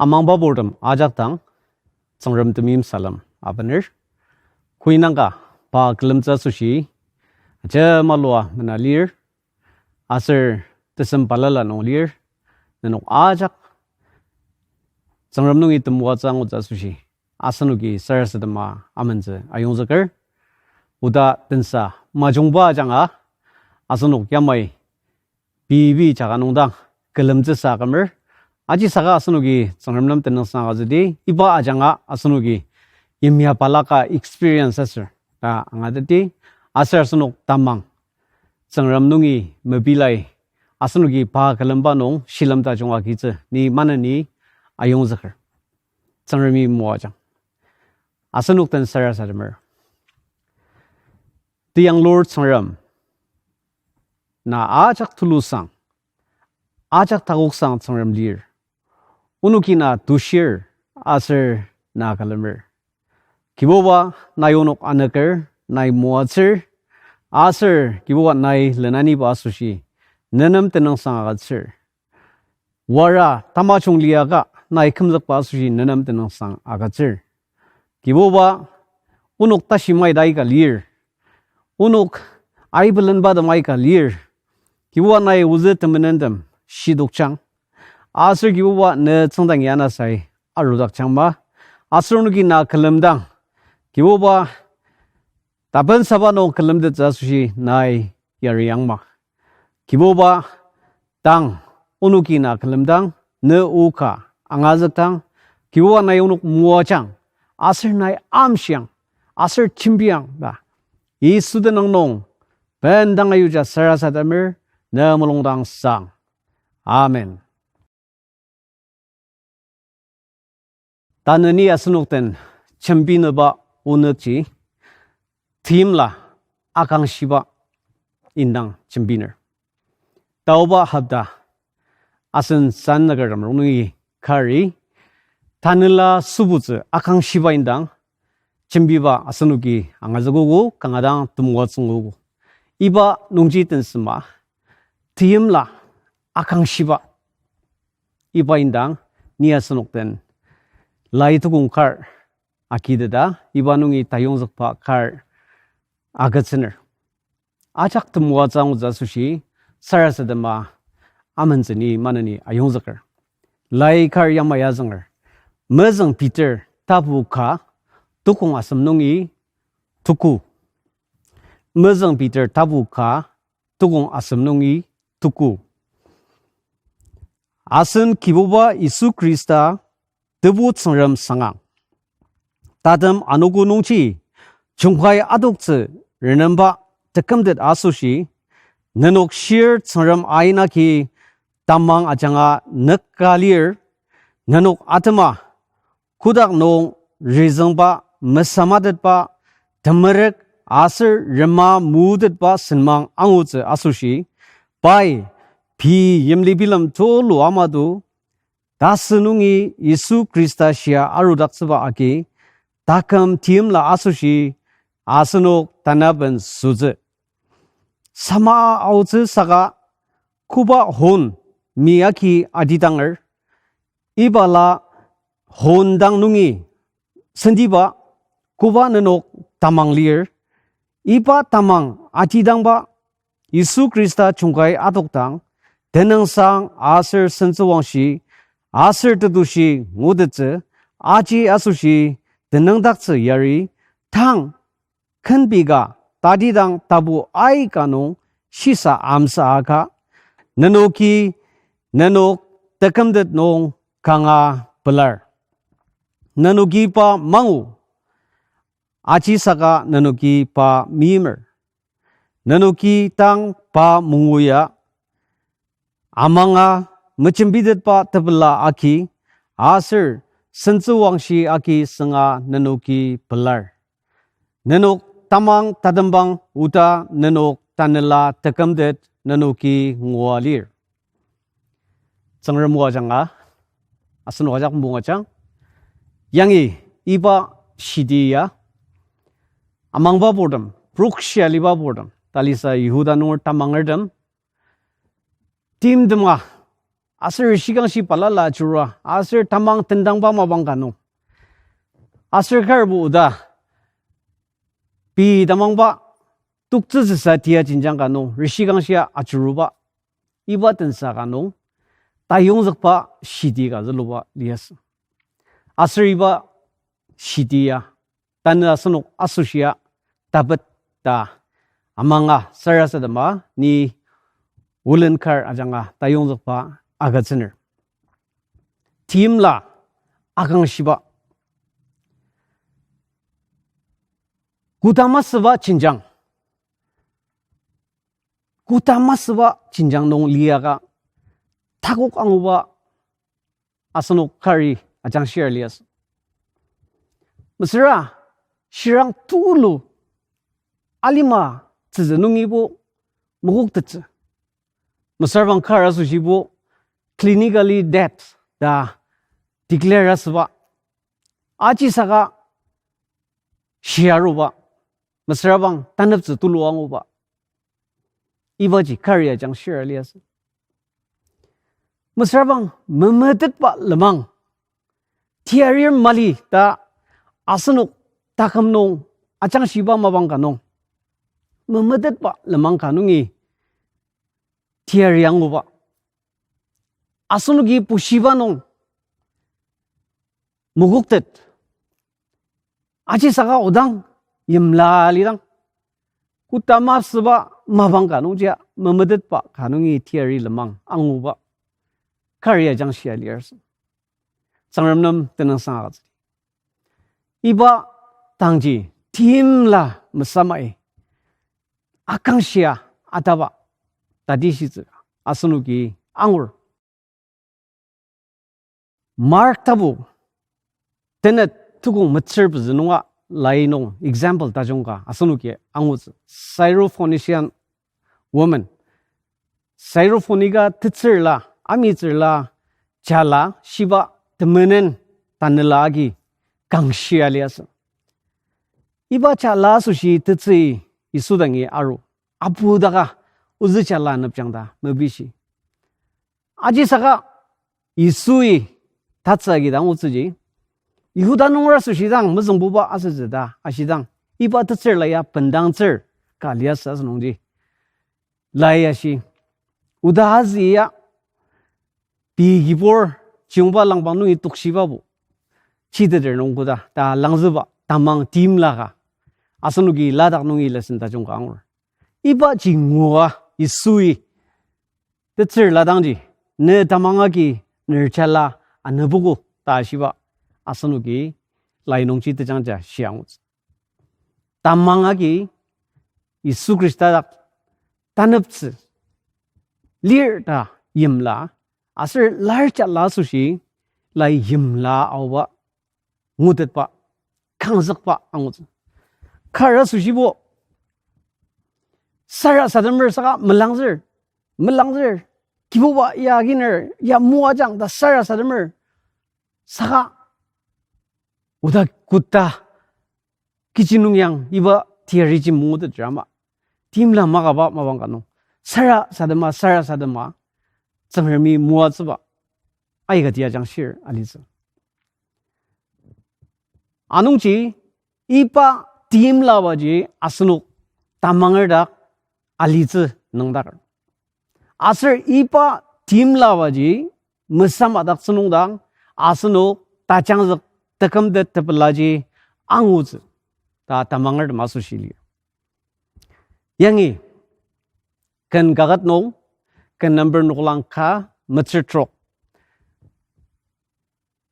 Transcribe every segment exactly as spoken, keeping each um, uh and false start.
Amangba purtem ajak dang, Tsüngrem temeim salem abener. Koinangka pa külemtsü asoshi, ajema lua mena lir, aser tesem balala nung lir, nenok ajak Tsüngrem nungi temoatsü angutsü asoshi, asenoki sarasadema amentsü ayongzüker. Oda tensa majungba ajanga, asenok yamai pei pei jaka nung dang külemtsüsa akümer. Aji saka asenoki Tsüngrem nem tenüngsang agütsüdi, iba ajanga asenoki yimya balaka experience aser ta angateti, aser asenok tamang Tsüngrem nungi mebilai, asenoki pa külemba nung shilem tajung agitsü ni maneni ayongzüker. Tsüngremi moajang. Asenok den sarasademer. Teyanglur Tsüngrem, na ajak tulusang, ajak takoksang Tsüngrem lir. Onoki na tushir aser na külemer. Kibuba, nai onok anüker, nai moatsür, aser Kibuba, nai lenaniba asoshi nenem tenüngsang agütsür. Wara tamajung liaka nai kümzükba asoshi nenem tenüngsang agütsür. Kibuba, onok tashi maita aika lir. Onok aibelenbatem aika lir. Kibuba, nai ozü temenentem shidokjang. Aser Kibuba, ne tsüngdang ya anasai arudakjangma. Aser onoki na külemdang, Kibuba, tapensaba nung külemtettsü asoshi nai yariangma. Kibuba, tang onoki na külemdang, ne o ka angazükdang, Kibuba, nai onok moajang, aser nai amshiang, aser jembiang ta Yisu tenüng nung bendang ayuja sarasademer, ne mulungdang sang. Amen. Tanü ni asenok den jembinüba onükji, timla akangshiba indang jembiner. Taoba hopta asen sannükertem rongnungi kari, tanela sübutsü akangshiba indang jembiba asenoki angazükogo, kanga dang temoatsü anguogo. Iba nungji tensema, timla akangshiba. Iba indang ni asenok den Lai tukong kar agiteta, iba nungi tayongzükba kar agütsüner. Ajak temoatsü angutsü asoshi sarasadema amentsü ni maneni ayongzüker. Lai kar yamai azünger. Mezüng Peter tapu ka tukong asem nungi tuku. Mezüng Peter tapu ka tukong asem nungi tuku. Asen Kibuba Yisu Khrista, Tebu Tsüngrem sangang, tatem anogo nungji jungkai adoktsü renemba tekümtet asoshi, nenok shir Tsüngrem ain agi tamang ajanga nükka lir, nenok atema kotak nung rizüngba, mesamatetba, temerük aser rema mutetba senmang angutsü asoshi, pai pei yimli bilem tulu amado, tasü nungi Yisu Khrista shia arudaktsüba agi, taküm timla asoshi asenok tanaben sütsü. Sama aotsü saka koba hon mi agi atidanger, ibala hon dang nungi sentiba koba nenok tamang lir, iba tamang atidangba Yisu Khrista jungkai adokdang, tenüngsang aser sentsüwangshi aser tetushi ngutettsü, aji asoshi tenüngdaktsü yari, tang kenbi ka tatidang tapu aika nung shisa amsa aka, nenoki nenok tekümtet nung kanga pelar. Nenoki pa mangu, aji saka nenoki pa meimer. Nenoki tang pa mangu ya, amanga mejembitetba tepela agi aser sentsüwangshi agi sünga nenoki pelar. Nenok tamang tatembang oda nenok tanela tekümtet nenoki ngua lir. Tsüngrem o ajanga, asenok ajak mungajang. Yangi iba shidi ya, amangba purtem, prokshia liba purtem, talisa Yihuda nunger tamangertem, timtema aser rishikangshi balala ajurua, aser tamang tendangba mapang ka nung, aser karbo oda pei tamangba toktsütsüsa tia jenjang ka nung rishikangshia ajuruba, iba tensa ka nung tayongzükba shidi ka züluba liasü. Aser iba shidi ya tanü asenok asoshia tapet ta amanga sarasadema ni olen kar ajanga tayongzükba agütsüner. Timla akangshiba, koda masüba jenjang, koda masüba jenjang nung liaka takok anguba asenok kari ajangshir liasü. Mesüra shirang tulu alima tsütsü nungibo mokoktettsü. Mesüra bang kar asoshibo clinically dead ta declare asüba, ajisaka shiaruba, mesüra bang taneptsü tulu anguba, ibaji kari ajangshir liasü. Mesüra bang memetetba lenmang, tiarir mali ta asenok taküm nung ajangshiba mapang ka nung, memetetba lenmang ka nungi tiari anguba, asenoki pushiba nung mokoktet, ajisaka odang yimla lidang, koda masüba mapang ka nungjia memetetba ka nungi tiari lenmang anguba kari ajangshia liasü. Tsüngrem nem tenüngsang agütsüdi. Iba tangji timla mesamai akangshia ataba tatishitsü asenoki angur. Mark tapu tenet tukong metsür pezü nunga lai nung example tajung ka asenoki angutsü. Syrophoenician woman. Syrophoenicia tetsürla, amitsürla, jala shiba temenen tanela agi kangshia liasü. Iba jala asoshi tetsü Yisu dangi aru, apu daka ozü jala nepjang ta mepishi. Ajisaka Yisui tatsü agi dang otsüji, Yihuda nunger asoshi dang mezüngbuba asütsü ta ashidang, iba tetsürla ya bendangtsür ka liasü asünungji. Lai ashi, oda azü ya, pei kibur, chiyongba langpang nungi tokshibabu chiteter nung koda ta langzüba tamang timla ka asenoki ladak nungi lesson tajung ka angur. Ibaji ngua Yisui tetsürla dangji, ne tamang agi ner jala anübugo ta shiba asenoki lai nungji tejangja shiangutsü. Tamang agi Yisu Khrista dak taneptsü lir ta yimla, aser lar jala asoshi lai yimla aoba ngutetba, kangzükba angutsü. Kar asoshibo sarasademer saka melangzür, melangzür, Kibuba ya aginer, ya moajang ta sarasademer saka oda koda kechi nung yang iba teyariji mangutet rama. Timla makaba mapang ka nung sarasadema, sarasadema, Tsüngremi moatsüba aika tia jangshir alitsü. Anungji iba timlabaji asenok tamanger dak alitsü nüngdaker. Aser iba timlabaji mesama daktsü nüngdang asenok tajangzük tekümtet tepelaji angutsü ta tamanger tem asoshi lir. Yangi ken kaket nung, ken number noklang ka metsür trok,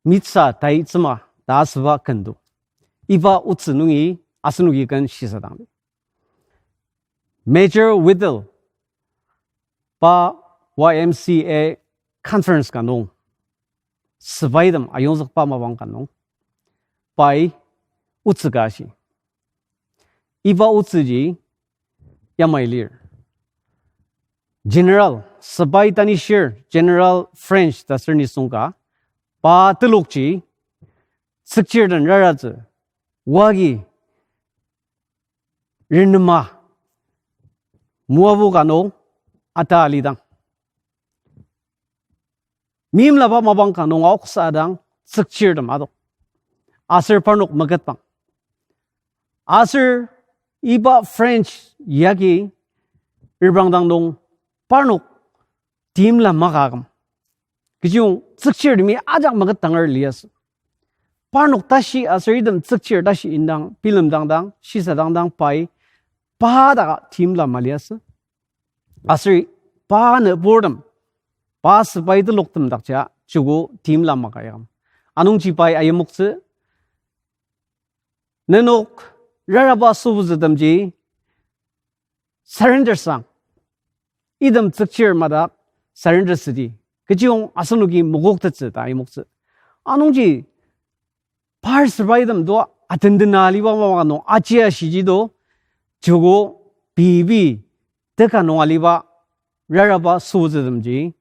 mitsa taitsüma ta asüba ken do. Iba otsü nungi asenoki ken shisadang. Major Whittle, pa Y M C A conference ka nung, sepaitem ayongzükba mapang ka nung, pai otsü ka ashi. Iba otsüji yamai lir. General, sepai tanishir General French ta ser nisung ka, pa telokji tsükchir den raratsü, wagi renema moabu ka nung ata alidang, meimlaba mapang ka nung aoksa dang tsükchirtem adok. Aser parnok meketbang. Aser iba French yagi reprangdang nung parnok timla maka aküm. Kechiyong tsükchirtemi ajak meket tanger liasü. Parnok tashi aser item tsükchir tashi indang, bilemdang dang, shisadang dang pai, pa daka timla maliasü. Aser pa nüburtem, pa sepai teloktem dakja, joko timla maka aküm. Anungji pai ayimoktsü, nenok raraba sübutsütemji surrender sang. Item tsükchir madak surrender südi. Kechiyong asenoki mokoktettsü ta ayimoktsü. Anungji par sepai item to atendena aliba mapang ka nung aji ashiji to, joko pei pei teka nung aliba raraba sübutsütemji,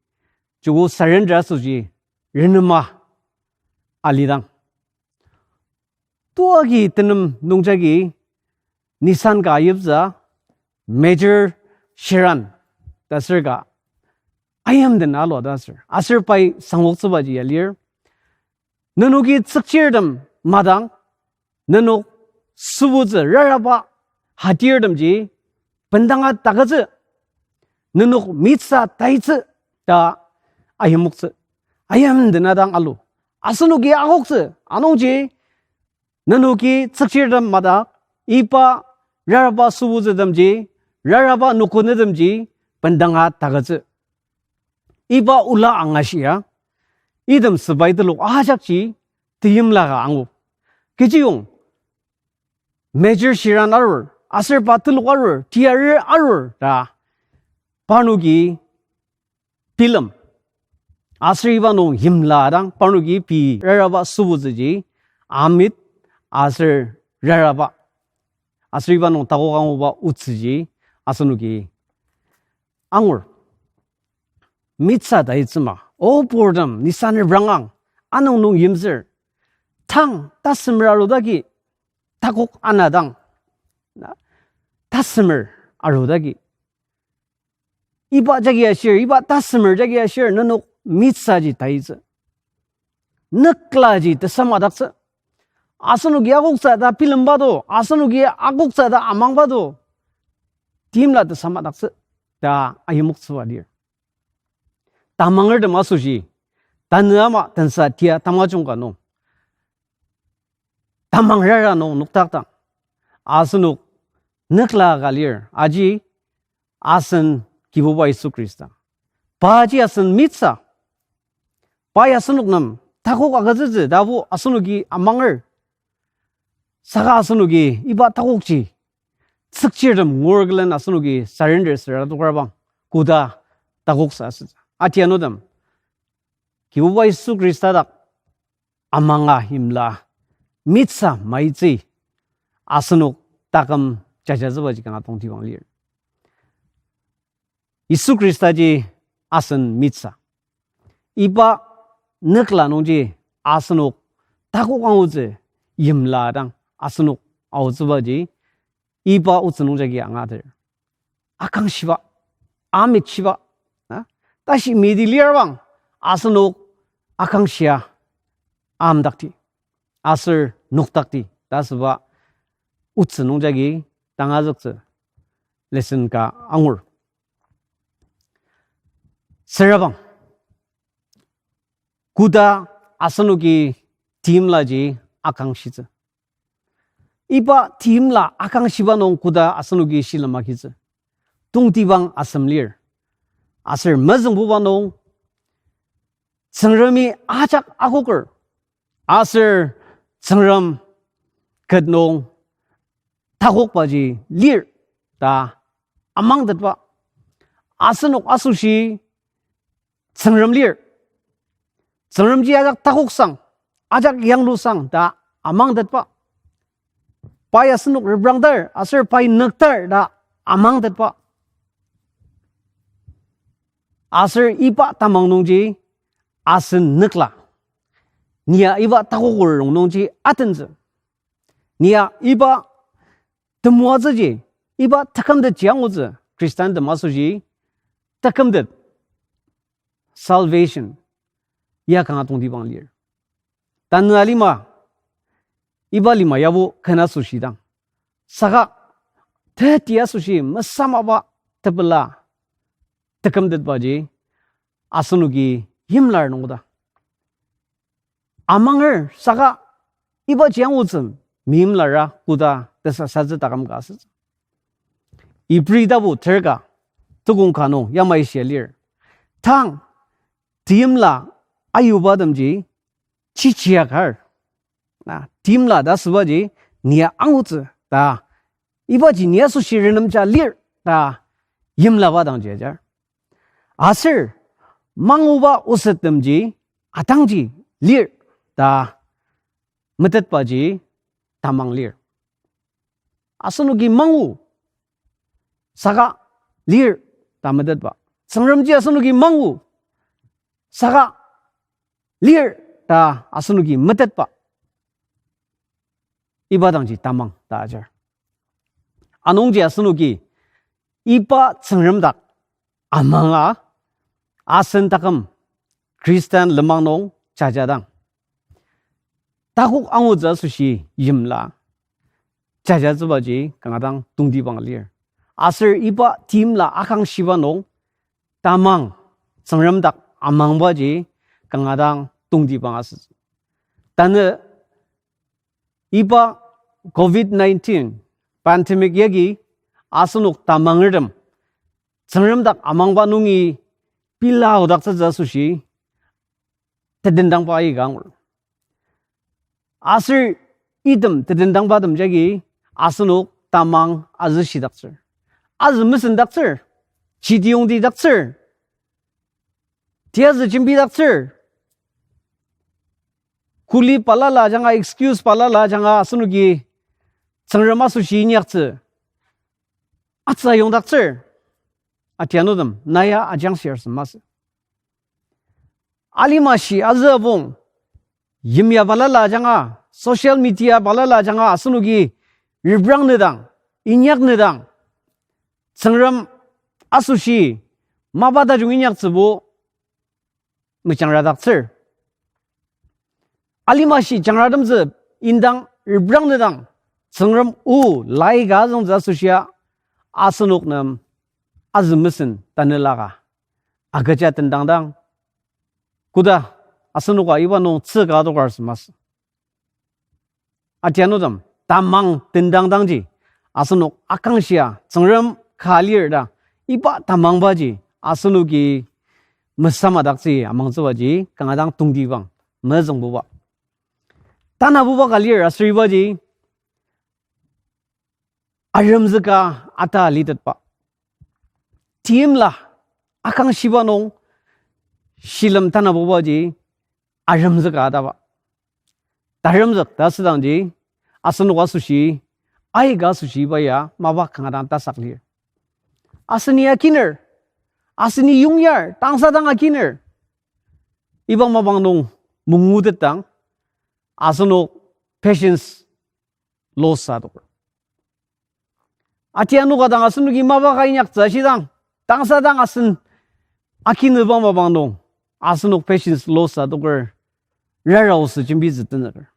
joko surrender asüji renema alidang. Toagi tenem nungjagi Nissan ka ayiptsü, Major Sheeran ta aser ka ayimden alua ta aser. Aser pai sangoktsübaji ya lir. Nenoki tsükchirtem madang, nenok sübutsü raraba hatirtemji bendanga takütsü, nenok mitsa taitsü ta ayimoktsü. Ayimden adang alu. Asenoki akoktsü, anungji nenoki tsükchirtem madak, iba raraba sübutsütemji, raraba nokonetemji bendanga takütsü. Iba ola angashia, item sepai telok ajakji teyimlaka angu. Kechiyong Major Sheeran arur, aser pa telok arur, tiarer arur ta parnoki bilem. Aser iba nung yimla dang parnoki pei raraba sübutsüji, amit aser raraba, aser iba nung takok anguba otsüji asenoki angur. Mitsa taitsüma, o purtem, Nissan reprangang, anung nung yimtsür. Tang tasemer arudaki, takok anadang, na, tasemer arudaki. Iba jagi ashir, iba tasemer jagi ashir, nenok mitsaji taitsü. Nüklaji tesamadaktsü. Asenoki akoktsü ta bilemba to, asenoki akoktsü ta amangba to, timla tesamadaktsü ta ayimoktsüba lir. Tamangertem asoshi, tanü ama tensa tia tamajung ka nung tamangrara nung noktaktang, asenok nükla ka lir, aji asen Kibuba Yisu Khrista. Paji asen mitsa. Pai asenok nem takok agütsütsü ta bo asenoki amanger. Saka asenoki iba takokji tsükchirtem ngur külen asenoki surrender süra tokrabang koda takoksa asütsü. Atianutem, Kibuba Yisu Khrista dak amanga yimla mitsa maitsü asenok taküm jajatsübaji kanga tongtibang lir. Yisu Khristaji asen mitsa. Iba nükla nungji asenok takok angutsü yimla dang asenok aotsübaji iba otsü nungjagi angater. Akangshiba, amitshiba, na? Tashi midi lirbang asenok akangshia amdakti, aser nokdakti ta asüba otsü nungjagi tangazüktsü lesson ka angur. Sürabang, koda asenoki timlaji akangshitsü. Iba timla akangshiba nung koda asenoki shilem agitsü. Tongtibang asem lir. Aser mezüngbuba nung Tsüngremi ajak akoker. Aser Tsüngrem ket nung takokbaji lir ta amangtetba. Asenok asoshi Tsüngrem lir. Tsüngremji ajak takoksang, ajak yanglusang ta amangtetba. Pai asenok reprangtar, aser pai nüktar ta amangtetba. Aser iba tamang nungji asen nükla. Nia iba takoker rongnungji atentsü. Nia iba temoatsüji, iba tekümtetji angutsü, Khristantem asoshi tekümtet. Salvation. ya kanga tongtibang lir. Tanü alima, iba lima yabo ken asoshidang, saka teti asoshi mesamaba tepela tekümtetbaji asenoki yimlar nungda amanger, saka ibaji angutsü meimlara koda tesasatsü taküm ka asütsü. Ibri tapu terka tukong ka nung yamai shia lir. Tang teimla ayubatemji chichiakar, na, teimla ta asübaji nia angutsü ta, ibaji ni asoshi renemja lir ta yimlaba dangji ajar. Aser manguba osettemji atangji lir ta metetbaji tamang lir. Asenoki mangu, saka lir ta metetba. Tsüngremji asenoki mangu, saka lir ta asenoki metetba, iba dangji tamang ta ajar. Anungji asenoki iba Tsüngrem dak amanga asen taküm Khristan lenmang nung jajadang, takok angutsü asoshi yimla jajatsübaji kanga dang tongtibang lir. Aser iba teimla akangshiba nung tamang Tsüngrem dak amangbaji kanga dang tongtibang asütsü. Tanü iba covid nineteen pandemic yagi asenok tamangertem Tsüngrem dak amangba nungi pela aodaktsütsü asoshi tetendangba aika angur. Aser item tetendangbatem jagi asenok tamang azüshidaktsür, azü mesendaktsür, chitiyongtidaktsür, tiyazü jembidaktsür. Kuli balala ajanga, excuse balala ajanga asenoki Tsüngrem asoshi inyaktsü atsü yongdaktsür. Atianutem, na ya ajangshir sü masü. Alima shi azübong, yimya balala ajanga, social media balala ajanga asenoki reprang nedang, inyak nedang, Tsüngrem asoshi mapa tajung inyaktsübo mejangrataktsür. Alima shi jangratemtsü indang reprang nedang, Tsüngrem o laika azüngtsü asoshia asenok nem azü mesen tanelaka agüja tendangdang, koda asenoka iba nung tsüka adokar sü masü. Atianutem, tamang tendangdangji asenok akangshia Tsüngrem ka lir ta iba tamangbaji asenoki mesamadaktsü amangtsübaji kanga dang tongtibang mezüngbuba. Tanabuba ka lir aser ibaji aremzüka ata litetba. Timla akangshiba nung shilem tanabubaji aremzüka ataba. Taremzük ta asüdangji asenok asoshi, aika asoshi iba ya mapa kanga dang tasak lir. Aseni akiner, aseni yongyar, tangsadang akiner. Iba mapang nung mangutetdang asenok patience loss adoker. Atianuka dang asenoki mapa ka inyaktsü ashidang, tangsadang asen akinüba mapang nung asenok patience loss adoker, rara osü jembitsü tenüker.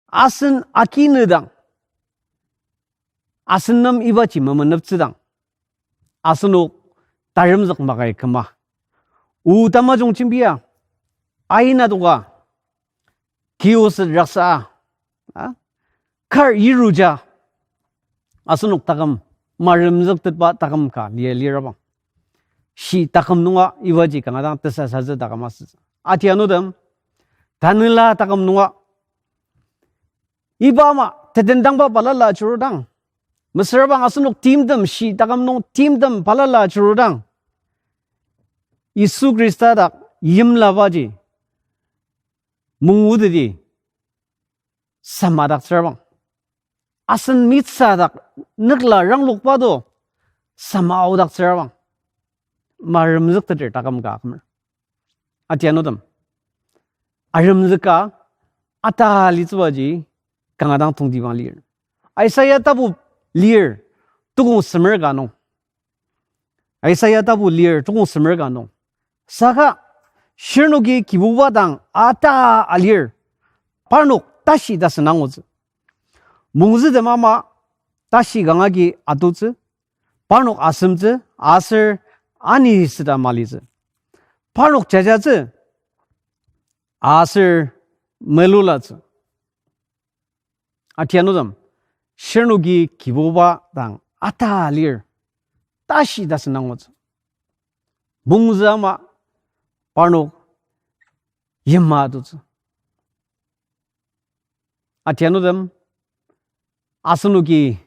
Asen akinüdang, asen nem ibaji memeneptsüdang, asenok taremzük makai küma, o tamajung jembia, aina doka, kioset raksa, a, kar yiruja, asenok taküm maremzüktetba taküm ka lia lirabang. Shi taküm nunga ibaji kanga dang tesasatsü taküm asütsü. Atianutem, tanela taküm nunga iba ama tetendangba balala chirudang, mesürabang asenok timtem shi taküm nung timtem balala chirudang, Yisu Khrista dak yimlabaji mungudidi samadaktsürabang, asen mitsa dak nükla ranglokba do sama aodaktsürabang, maremzükteter taküm ka akümer. Atianutem, aremzüka ata litsübaji kanga dang tongtibang lir. Isaiah tapu lir, tukong semer ka nung. Isaiah tapu lir, tukong semer ka nung. Saka Shirnoki Kibuba dang ata alir, parnok tashi tasen angutsü. Mongzütem ama tashi kanga agi atutsü, parnok asemtsü, aser ani süta malitsü. Parnok jajatsü, aser melulatsü. Atianutem, shirnoki Kibuba dang ata lir, tashi tasen angutsü. Mongzü ama parnok yima atutsü. Atianutem, asenoki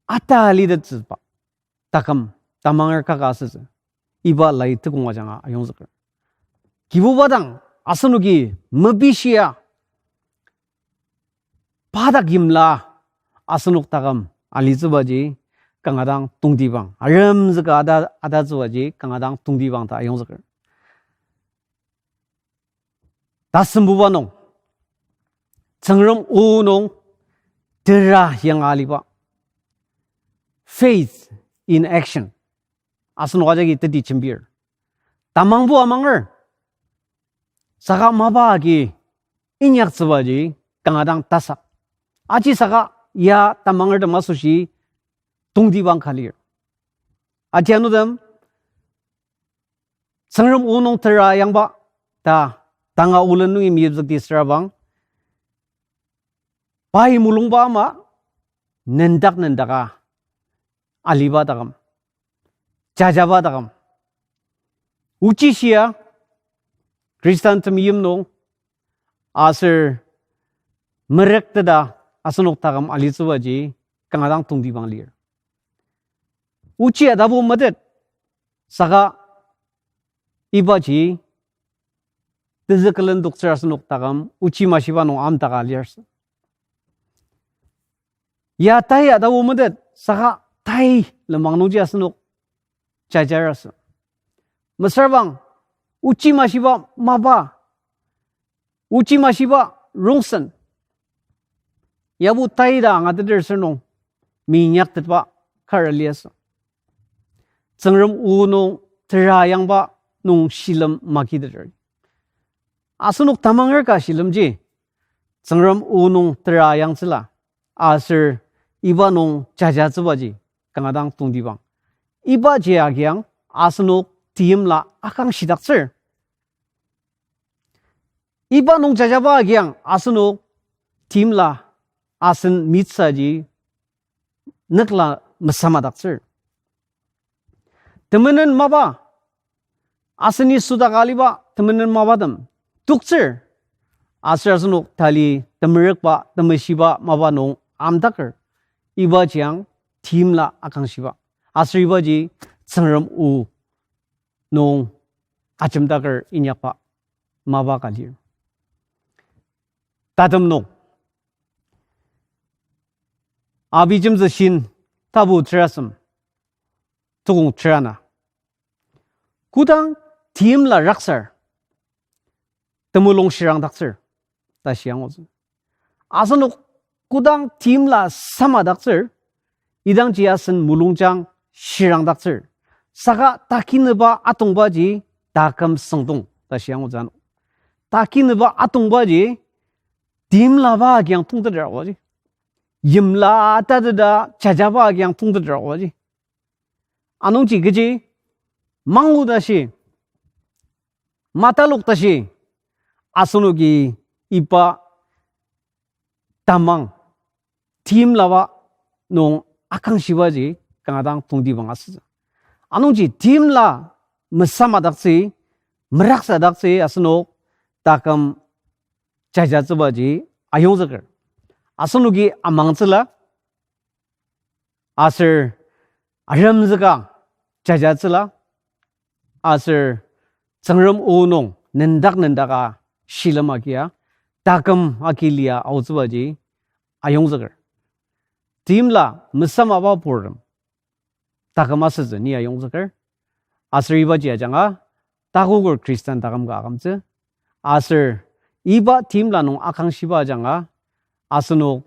ata litettsüba taküm tamanger kaka asütsü, iba lai tekong ajanga ayongzüker. Kibuba dang asenoki mepishia pa dak yimla asenok taküm alitsübaji kanga dang tongtibang, aremzüka ata, atatsübaji kanga dang tongtibang ta ayongzüker. Tasembuba nung, Tsüngrem o nung tera yanga aliba, faith in action, asenok ajaki teti jembir. Tamangbo amanger, saka mapa agi inyaktsübaji kanga dang tasak. Aji saka ya tamangertem asoshi tongtibang ka lir. Atianutem, Tsüngrem o nung tera yangba ta tanga olen nungi meyipzükti sürabang, pai mulungba ama nendak nendaka aliba taküm, jajaba taküm, ochishia Khristan temeim nung aser merekteta asenok taküm alitsübaji kanga dang tongtibang lir. Ochi atabo metet, saka ibaji tezü külen toktsür asenok taküm ochi mashiba nung amtaka liarsü. Ya tai atabo metet, saka tai lenmang nungji asenok jajar asü. Mesüra bang, ochi mashiba mapa, ochi mashiba rongsen, yabo tai ta angateter sür nung minyaktetba kar liasü. Tsüngrem o nung tera yangba nung shilem makiteter. Asenok tamanger ka shilemji, Tsüngrem o nung tera yangtsüla, aser iba nung jajatsübaji kanga dang tongtibang. Ibaji agiang asenok timla akangshidaktsür. Iba nung jajaba agiang asenok timla asen mitsaji nükla mesamadaktsür. Temenen mapa, aseni südaka aliba temenen mapatem toktsür. Aser asenok tali temerükba, temeshiba mapa nung amdaker. Ibajiang timla akangshiba. Aser ibaji Tsüngrem o nung ajemdaker inyakba mapa ka lir. Tatem nung, Abijemtsü shin tapu terasem, tukong terana, kodang timla raksar temulung shirangdaktsür ta shi angutsü. Asenok kodang timla samadaktsür, idangji asen mulungjang shirangdaktsür. Saka takinüba atongbaji taküm süngdong ta shi angutsü ano. Takinüba atongbaji timlaba agiang tongteter aoji. Yimla tateta jajaba agiang tongteter aoji. Anungji kechi mangu tashi, matalok tashi, asenoki iba tamang timlaba nung akangshibaji kanga dang tongtibang asütsü. Anungji timla mesamadaktsü, meraksadaktsü asenok taküm jajatsübaji ayongzüker. Asenoki amangtsüla, aser aremzüka jajatsüla, aser Tsüngrem o nung nendak nendaka shilem agia, taküm agi lia aotsübaji ayongzüker. Timla mesamaba purtem taküm asütsü ni ayongzüker. Aser ibaji ajanga takoker Khristan taküm ka akümtsü. Aser iba timla nung akangshiba ajanga asenok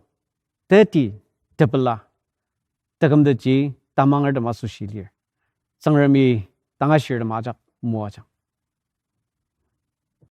teti tepela tekümtetji tamangertem asoshi lir. Tsüngremi tangashirtem ajak moajang.